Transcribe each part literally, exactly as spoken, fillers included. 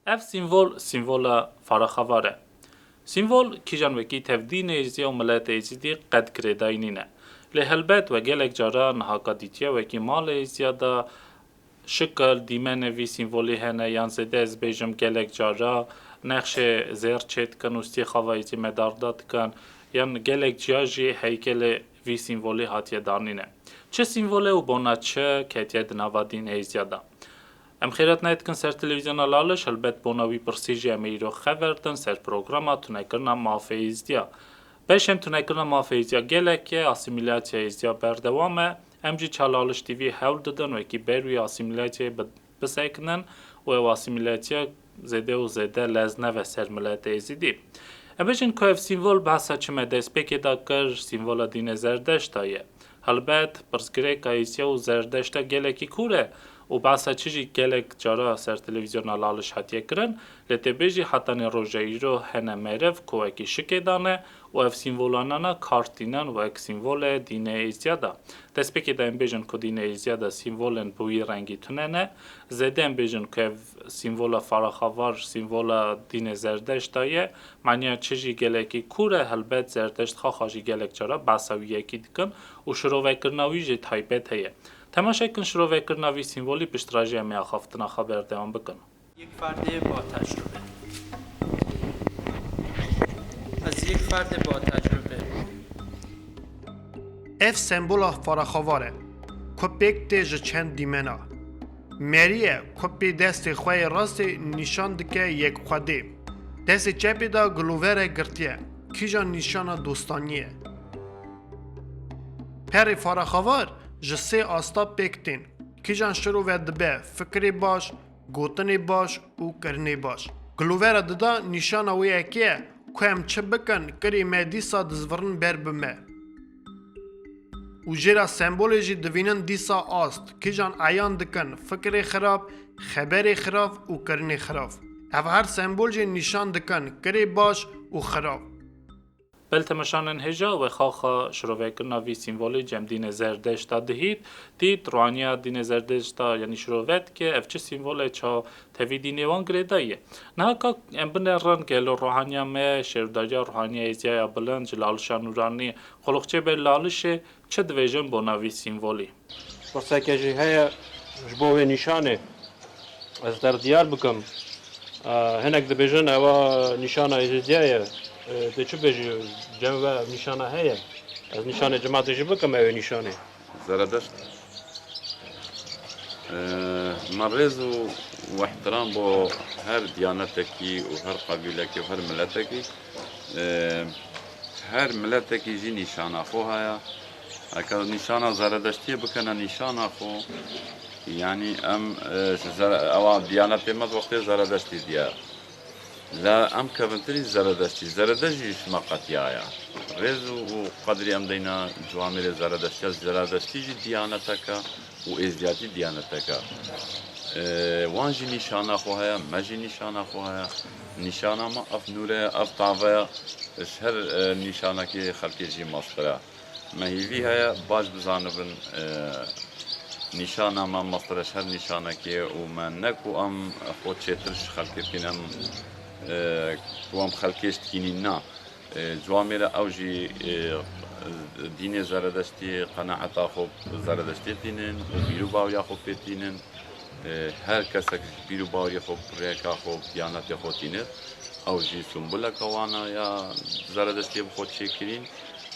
Ev sîmbol, sîmbola faraxavar e. Sîmbol kîjan wekî tev dînê êzdiya û miletê êzidî qet girêdayî nîne. Lê helbet we gelek cara nihaka dîtiye wekî malê êzdiya de şikil dîmenê vî sîmbolî hene yan zêde ez bêjim gelek cara nexşê zêr çêdikin û stî xava êzî medarda dikin yan gelek ciya jî heykelê vî sîmbolî hatiye danîne. Çi sîmbol e û bona çi ketiye di nava dînê êzdiya de? Em xêret nedikin ser televîzyona Laliş, helbet bona wî pirsî jî em ê îro xever din ser programa tunekirina mafê êzdiya. Beşên tunekirina mafê êzdiya gelek e, asîmîlasyaya êzdiya berdewam e. Em jî ça Laliş T V hewl didin wekî ber wî asîmîlasyayê bi-, bisekinin û ew asîmîlasya zêde û zêde lez neve ser miletê êzidî. Em bêjin ku ev sîmbol behsa çi me destpêkê de kir, sîmbola dînê Zerdeşta ye. Helbet, pirsgirêka êzdiya û Zerdeşta gelekî kûr e û behsa çi jî gelek cara ser televîzyona Laliş hatiye kirin, lê tê bêjî hetanî roja îro hene meriv ku wekî şikê dane û ev sîmbolanana kar tînin wek sîmbolê dînê êzdiya de. Destpêkê de em bêjin ku dînê êzdiya de sîmbolên bi wî rengî tune ne, zêde em bêjin ku ev sîmbola faraxavar, sîmbola dînê Zerdeşta ye, maniya çi jî gelekî kûr e, helbet Zerdeşt xaxa jî gelek cara behsa wî yekî dikin û şirovekirina wî jî taybet heye. Temaşe kin şirovekirina vî sîmbolî piştre jî em ê axaftina xwe berdewam bikin. یک فرد با تجربه. از یک فرد با تجربه. Ev sembola faraxavar e, ku pêk tê ji çend dîmena. Merî ye, ku pê destê xwe yê rastê nîşan dike yek xwedê. Destê çepê de gilovere girtiye, kîjan nîşana dostaniyê ye. Perê faraxavar ji sê asta pêk tên, kîjan şirove dibe, fikirê baş, gotinê baş û kirinê baş. Gilovera dida nîşana wê yekê ye ku em çi bikin, kirê me dîsa dizvirin ber bi me. Û jê re sembolê jî divînin dîsa ast, kîjan eyan dikin, fikirê xirab, xeberê xirab û kirinê xirab. Ev her sembol jî nîşan dikin, kirê baş û xirab. Bel temaşanên hêja we xaxa şirovekirina vî sîmbolî cem dînê Zerdeşta dihît, dît, ruhaniya dînê Zerdeşta, yanî şirove dike, ev çi sîmbol e, ça tevî dînê wan girêdayî ye. Niha ka em binerin gelo ruhaniya me, şêwdariya ruhaniya êzdiya ya bilind ji Lalişa Nûranî, Xulixçê ber Lalişê çi dibêjin bona vî sîmbolî? Pirseke jî heye ji bo wê nîşanê. Ez te diyar bikim. E, hinek dibêjin ewa nîşana Êzîdiya ye. E, tu çi bêjî? Cem ve nîşana heye. Ez nîşanê cimatê jî bikim ew ê nîşanê. Zeredeşt. E, me rêz û, û ehtiram bo her diyanetekî û her qebîlekî û her miletekî. E, her miletekî jî nîşana xwe heye. Heke nîşana Zeredeştiyê bikene nîşana xwe, yanî em, e, ji Zere-, ewa diyanetê me di wextê Zeredeştî diye. Le em kevintirî Zeredeştî. Zeredeşt jî ji me qetiyaye. Rêz û, û qedrî em deyna ciwamêrê Zeredeştiya. Zeredeştî jî diyaneteke û êzdiyatî diyaneteke. E, wan jî nîşana xwe heye, me jî nîşana xwe heye. Nîşana me ev nûre ye, ev tave ye. Ji her, e, nîşanekê xelkê jî mastir e. Me hîvî heye, baş bizanibin, e, nîşana me mastir e ji her nîşanekê û me ne ku em xwe çêtir ji xelkê dikîn, em, e, ku em xelkê ji dikînîn na. E, ciwamêre ew jî, e, dînê Zeredeştî, qenaeta xwe bi Zeredeştî tînin û bîr û bawiya xwe pê tînin. E, her kesek ji bîr û bawiyê xwe, bi rêka xwe, bi diyanetê xwe tînin. Ew jî sumbuleke wan e ya Zeredeştiyê bi xwe çêkirîn.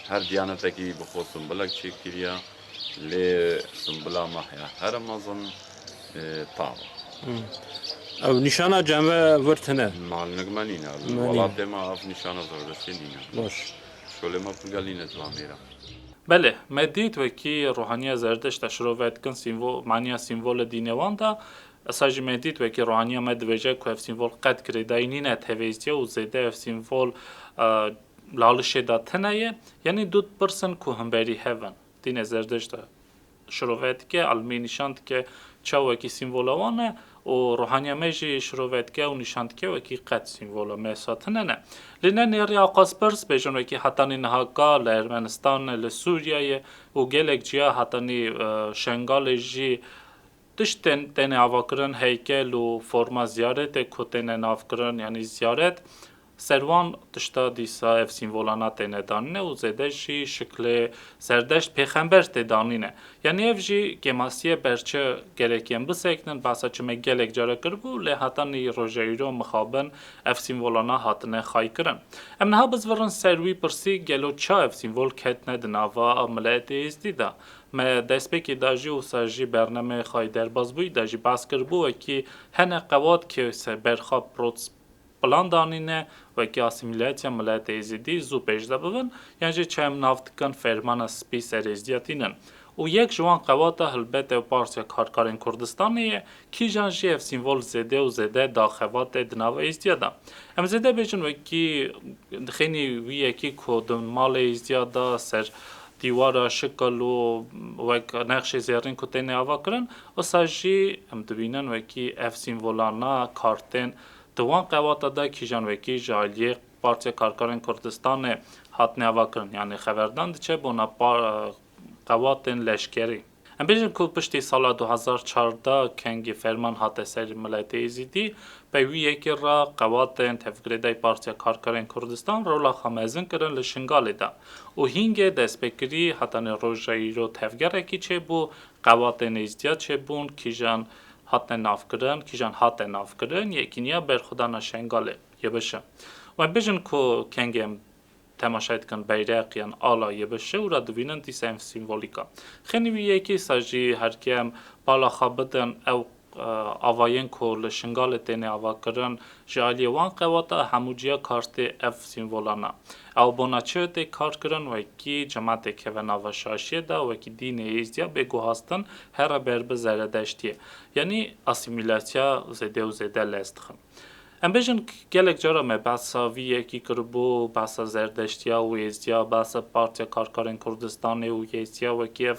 Her diyanetekî bi xwe sumbulek çêkiriye. Lê sumbula me heye here mezin, e, tav e. Hmm. Ew nîşana cem ve vir tune? Malinik me nîne. Me nîne. Welatê me ev nîşana Zeredeştiyê nîne. Baş. Şolê me pir gelîne ciwamêre. Belê, me dît wekî ruhaniya Zerdeşta şirove dikin sîmvo-, maniya sîmvolê dînê wan de. Esa jî me dît wekî ruhaniya me dibêje ku ev sîmvol qet girêdayî nîne tevêziye û zêde ev sîmvol, e, Lalişê de tune ye. Yanî du dipirsin ku hemberî hev in. Dînê Zerdeşta şirove dike, elmî nîşan dike çawa wekî sîmvola wan e û ruhaniya me jî şirove dike û nîşan dike wekî qet sîmvola me esa tune ne. Lê ne nêrî aqas pirs bêjin wekî hetanî nihaka li Ermenistan, li Sûriyeyê û gelek ciya hetanî, e, Şengalê jî Tiştên têne avakirin, heykel û forma ziyaretê ku têne navkirin, yanî ziyaret, ser wan tişta dîsa ev sîmvolana têne danîne û zêde jî şiklê Zerdeşt pêxember tê danîne. Yanî ev jî kêmasiyê ber çi gerekî em bisekinin, behsa çi me gelek cara kiribû, lê hetanî roja îro mixabin ev sîmvolana hatine xaykirin. Em niha bizvirin ser wî pirsî, gelo ça ev sîmvol ketine di nava miletê Êzdî de? Me destpêkê de jî wisa jî bernameyê xwe yê derbazbûyî de jî behs kiribû, wekî hene qewat ke se berxwe prot-, plan danîne, wekî asîmîlasiya miletê Êzidî zû pêş de bibin, yan jî çi em nav dikin fermana spî ser Êzdiya tînin. Û yek ji wan qewata helbet ew Partiya Karkarên Kurdistanê ye, kîjan jî ev sîmbol zêde û zêde daxevat e di nav Êzdiya de. Em zêde bêjin wekî xênî wî yekî ku di malê Êzdiya de ser dîwara şikil û wek nexşê zêrîn ku têne ava kirin, wisa jî em dibînin wekî ev sîmbolana kartên di wan qewata de kîjan wekî ji aliyê Partiya Karkarên Kurdistanê hatine ava kirin. Yanî xeberdan diçe bona pa-, qewatên leşkerî. Em bêjin ku piştî sala du hezar çardeh kengî ferman hate ser miletê Êzidî, pey wî yekê re qewatên tevgirêdayî Partiya Karkarên Kurdistan rola xwe mezin kirin li Şingalê de. Û hîngê destpêkirî hetanî roja îro tevgerekî çêbû, qewatên Êzdiya çêbûn, kîjan hatine navkirin, kîjan hate navkirin, yekîniya berxwedana Şengalê, YBŞ. Em bêjin ku kengê em temaşe dikin beyreq yan ala YBŞ û re dibînin dîsa ev sîmbolîka. Xênî wî yekê sa jî her ke em bala xwe bidin ew, e, avayên ku li Şingalê têne avakirin, ji aliyê wan qewata hemû ciya kartê ev sîmbolana. Ew bona çi tê kar kirin, wekî cematê keve nava şaşiyê de, wekî dînê Êzdiya bê guhastin here ber bi Zeredeştiyê. Yanî asîmîlasiya zêde û zêde lez dixin. Em bêjin gelek cara me behsa vî yekî kiribû, behsa Zerdeştiya û Êzdiya, behsa Partiya Karkarên Kurdistanê û Êzdiya wekî ev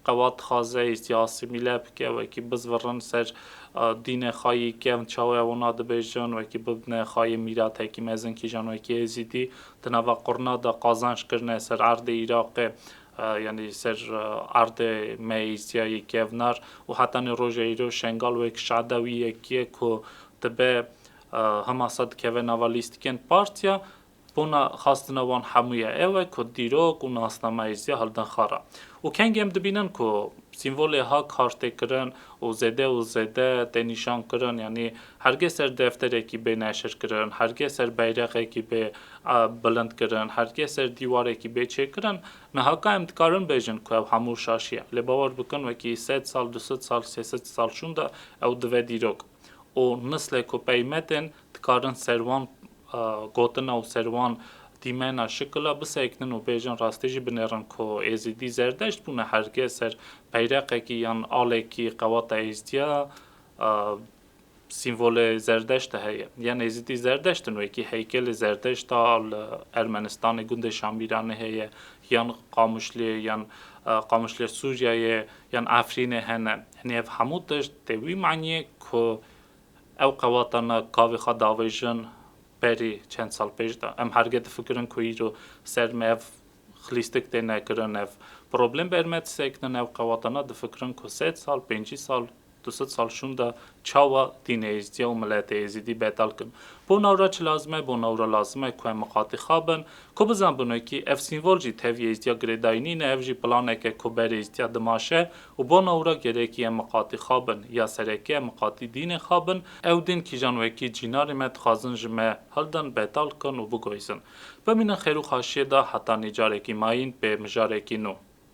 qewat dixwaze Êzdiya asîmîle bike, wekî bizvirin ser, e, dînê xwe yî kevn, çawa wana dibêjin, wekî bibine xwe yê mîratekî mezin kîjan wekî Êzidî di nava qurna de qazanc kirine ser erdê Iraqê, e, yanî ser, e, erdê me Êzdiya yê kevnar û hetanî roja îro Şengal wek şehda wî yekî ye ku dibe, e, himasa dikeve nava lîstikên partiya, bona xastina wan hemû ye. Ew e ku dîrok û nasnama Êzdiya hildin xara. Û kengê em dibînin ku sîmbolê ha kar tê kirin û zêde û zêde tê nîşan kirin, yanî hergê ser defterekî bê neşir kirin, hergê ser beyreqekî bê, e, bilind kirin, hergê ser dîwarekî bê çêkirin, nihaka em dikarin bêjin ku ew hemû şaşî ye. Lê bawer bikin wekî sed sal, du sed sal, sê sed sal şûnda ew dive dîrok. Û nislê ku pey me tên dikarin ser wan, e, gotina û ser wan dîmena şikila bisekinin û bêjin rastî jî binêrin ku Êzidî Zerdeşt bûne hergê ser beyreqekî yan alekî qewata Êzdiya, e, sîmvolê Zerdeşt de heye. Yan Êzidî Zerdeşt in wekî heykelê Zerdeşta li Ermenistanê gundê Şamîranê heye, yan Qamişlê, yan, e, Qamişlê Sûriyeyê, yan Efrînê hene. Yanî ev hemû tişt tê wî maniyê ku ew qewatana kavê xwe davêjin berî çend sal pêş de. Em hergê difikirin ku îro ser me ev lîstik têne kirin, ev problem ber me disekinin, ev qewatana difikirin ku sed sal, pêncî sal, du sed sal şûnda çawa dînê Êzdiya û miletê Êzidî betal kin. Bona wira çi lazim e? Bona wira lazim e ku em miqatî xwe bin, ku bizanbin wekî ev sîmbol jî tevî Êzdiya girêdayî nîne, ev jî planeke ku ber Êzdiya dimaşe û bona wira gerekî em miqatî xwe bin, ya sereke em miqatî dînê xwe bin, ew dîn kîjan wekî cînarê me dixwazin ji me hildin, betal kin û bigoyzin. Bimînin xêr û xaşiyê de hetanî carekî mayîn pê mijarekî nû.